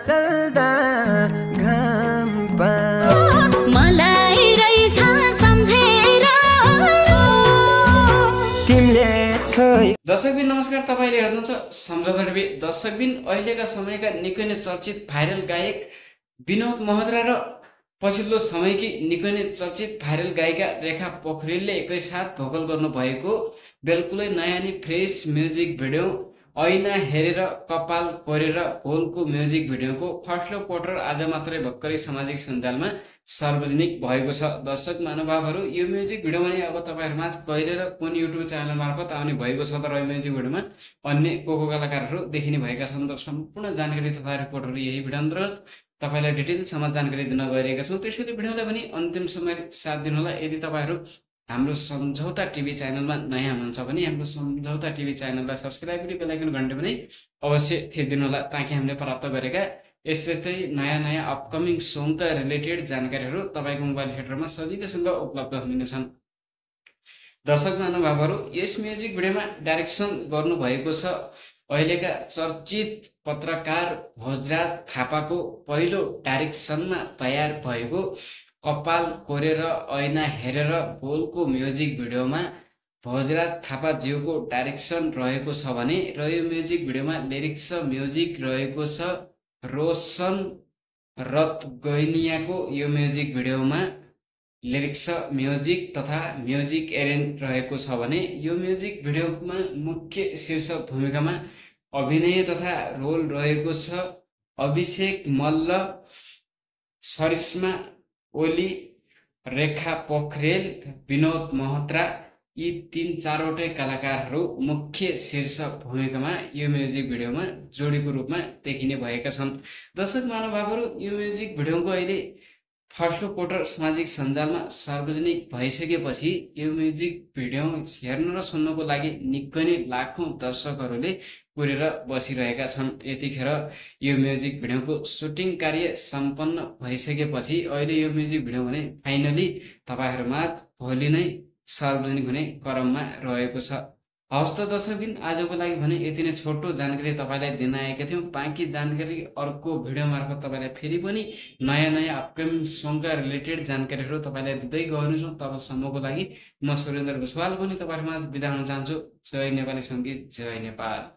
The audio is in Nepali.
चल्दा घाम मलाई रहेछ सम्झेर तिमीले छोई। दर्शकबिन नमस्कार, तपाईले हेर्नुहुन्छ सम्झौता टिभी। दर्शकबिन अहिलेका समयका निकै नै चर्चित भाइरल गायक विनोद महत्रा र पछिल्लो समयकी निकै नै चर्चित भाइरल गायिका रेखा पोखरेलले एकैसाथ भोकल गर्नुभएको बिल्कुलै नयाँ नि फ्रेस म्युजिक भिडियो ऐना हेरेर कपाल कोरेर बोलको म्युजिक भिडियोको फर्स्ट पोस्टर आज मात्रै भर्खरै सामाजिक सञ्जालमा सार्वजनिक भएको छ। दर्शक महानुभावहरू, यो म्युजिक भिडियोमा नि अब तपाईहरुमा कहिले र कुन युट्युब च्यानल मार्फत आउने भएको छ तर यो म्युजिक भिडियोमा अन्य को कलाकारहरू देखिने भएका छन्। र सम्पूर्ण जानकारी तथा रिपोर्टहरू यही भिडियो अन्तर्गत तपाईलाई डिटेलसम्म जानकारी दिन गइरहेका छौँ। त्यसैले भिडियोलाई पनि अन्तिम समय साथ दिनुहोला। यदि तपाईहरु हाम्रो सम्झौता टिभी च्यानलमा नयाँ हुनुहुन्छ भने हाम्रो सम्झौता टिभी च्यानललाई सब्स्क्राइब गरी बेल आइकन घण्टी पनि अवश्य थिचिदिनु होला, ताकि हामीले प्राप्त गरेका यस्तै नयाँ अपकमिङ सङका रिलेटेड जानकारीहरू तपाईको मोबाइल क्षेत्रमा सजिलैसँग उपलब्ध हुनेछन्। दर्शक महानुभावहरू, यस म्युजिक भिडियोमा डाइरेक्सन गर्नुभएको छ अहिलेका चर्चित पत्रकार भोजराज थापाको पहिलो डाइरेक्सनमा तयार भएको कपाल कोरेर ऐना हेरेर बोलको म्युजिक भिडियोमा भोजराज थापाज्यूको डाइरेक्सन रहेको छ भने र यो म्युजिक भिडियोमा लिरिक्स म्युजिक रहेको छ रोशन रतगैनियाको। यो म्युजिक भिडियोमा लिरिक्स म्युजिक तथा म्युजिक एरेन्ज रहेको छ भने यो म्युजिक भिडियोमा मुख्य शीर्ष भूमिकामा अभिनय तथा रोल रहेको छ अभिषेक मल्ल, सरिस्मा ओली, रेखा पोखरेल, विनोद महत्रा। यी 3-4वटै कलाकारहरू मुख्य शीर्ष भूमिकामा यो म्युजिक भिडियोमा जोडीको रूपमा देखिने भएका छन्। दर्शक महानुभावहरू, यो म्युजिक भिडियोको अहिले फर्स्ट पोस्टर सामाजिक सञ्जालमा सार्वजनिक भइसकेपछि यो म्युजिक भिडियो हेर्न र सुन्नको लागि निकै नै लाखौं दर्शकहरूले कुरेर बसिरहेका छन्। यतिखेर यो म्युजिक भिडियोको सुटिङ कार्य सम्पन्न भइसकेपछि अहिले यो म्युजिक भिडियो भने फाइनली तपाईहरुमा भोलि नै सार्वजनिक हुने क्रममा रहेको छ। हवस् त दर्शकबिन, आजको लागि भने यति नै छोटो जानकारी तपाईलाई दिन आएका थियौं। बाँकी जानकारी अर्को भिडियो मार्फत तपाईलाई फेरि पनि नयाँ अपकमिङ सङका रिलेटेड जानकारीहरू तपाईलाई दिँदै गइनेछौँ। तबसम्मको लागि म सुरेन्द्र भुसवाल पनि तपाईहरुमा बिदा हुन चाहन्छु। जय नेपाली संगीत, जय नेपाल।